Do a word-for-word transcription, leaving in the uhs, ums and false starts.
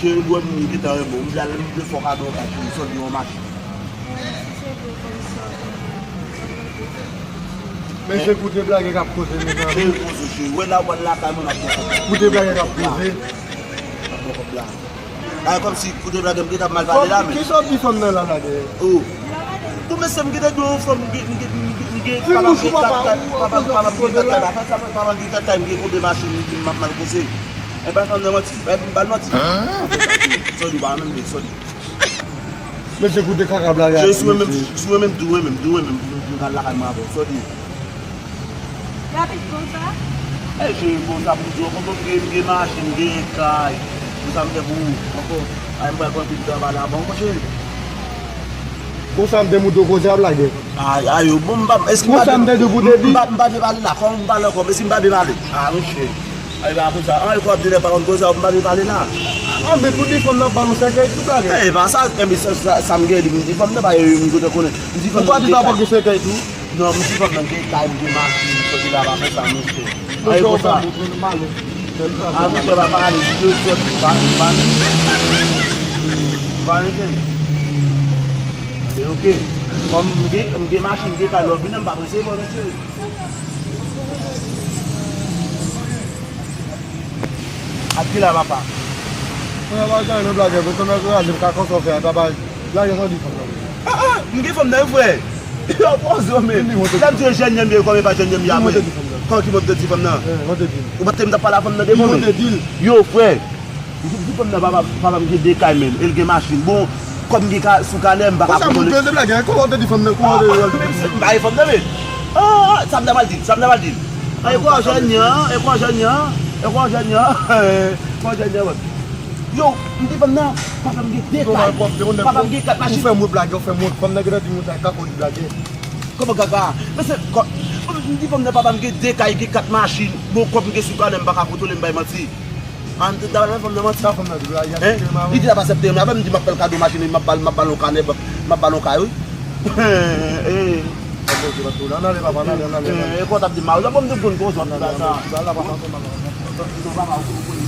cheri, m wè m gentan renmen w. M vle al, m vle fè w kado yon kay, cheri, sòti yon machin. Men se koute blage k ap koze, mezanmi. Cheri, poze w, cheri. Wè la, w al lakay mwen, n ap fè kòb la. Koute blage k ap koze. N ap fè kòb la. A, kòmsi koute blage m gentan mal pale la, men. Kisa w di fanm nan la, blage? Oh. Bon, mesye, m gentan di w fanm, m gen, m gen, m gen, m gen, papa m gen kat kay, papa m, papa m gen kat kay, papa m, papa m gen kat kay, m gen konbyen machin, m di m ap mal koze. E pa fanm nan manti, e m ba l manti. Sòdi, w pa menm vle, sòdi. Mesye, koute kaka blage. Je, si w menm, si w menm, di w menm, di w menm, m, m, m al lakay mwen avè w, sòdi. Rapid konsa? E, cheri, konsa pou m di w, konsa m gen, m gen machin, m gen kay. Konsa m fè pou ou, ankò. Ay, m pral pran pil travay la, bon, mon cheri. Konsa m te montre w koze ap lage. Ay, ay, yo, bon, m pa, èske m pa, konsa m te di w pou te di. M pa, m pa byen pale la, kòman m pale ankò, men si m pa byen pale. A, monchè. Ay, pa konsa, an, e kwa ap di lè pa konn koze, m pa byen pale la. An, men pou di fanm nan ba nou sèkèy, tout bagay. E, pa sa, e, men sa, sa, sa m gen, li, m di fanm nan, pa, e, m kontan konnen. M di fanm nan, ou pa di pa gen sèkèy tou? Non, m di fanm nan gen kay, m gen machin, m sòti la, pa fè sa, mesye. Ay, konsa. A, monchè, pa pale, di yo sòti, pa, pa, pa, pa, pa, e, oke. Kòm m gen, m gen machin, m gen kay, lè w vin, m pa prese, bon, mesye. Ak ki la, papa? Mwen pa jan nan blage, mwen tonbe kraze, m ka konsa w fè a, ta bay. Blage sa w di fanm nan. Ah, ah, m gen fanm nan, wi, frè. Yo, poze w, men. Lè m di w jèn nèg m ye, kòm e pa jèn nèg m ye, a mwen. Ki mwen te di fanm nan? Kòman ki mwen te di fanm nan? Eh, mwen te di l. Ou pa t tande m t ap pale a fanm nan devan, men. Ki mwen te di l? Yo, frè. M di fanm nan, papa, papa m gen de kay, menm, e l gen machin. Bon, kòm m gen ka, sou kanè, m pa ka kontwole. Konsa moun peze blage, kòman w te di fanm nan, kòman w te di? M pa gen fanm nan, men. Ah, sa m ta pral di l, sa m ta pral di l. Ay, kwa jèn nan, e kwa jèn nan, e kwa jèn nan, e kwa jèn nan, wè. Yo, m di fanm nan, papa m gen de kay, papa m gen kat machin. Ou fè m wè blage, ou fè m wè fanm nan gentan di moun sa kaka w di blage. Kòman kaka? Men se, kò-, m di fanm nan, papa m gen de kay, gen kat machin. Bon, kòb m gen sou kanè, m pa ka kontwole, m bay manti. An, m te ta pral fè fanm nan manti. Sa fanm nan di la, li aksepte renmen avè m? Li di l ap aksepte renmen avè m, m di m ap fè l kado machin, m ap ba l, m ap ba l yon kanè, m ap, m ap ba l yon kay, wi. Eh, eh. Ann ale, papa, ann ale, ann ale, ann ale. Eh, eh, kòman w t ap di m a, bon, m te konn gon zòt la, sa. Ann ale, papa, ann ale, ann ale.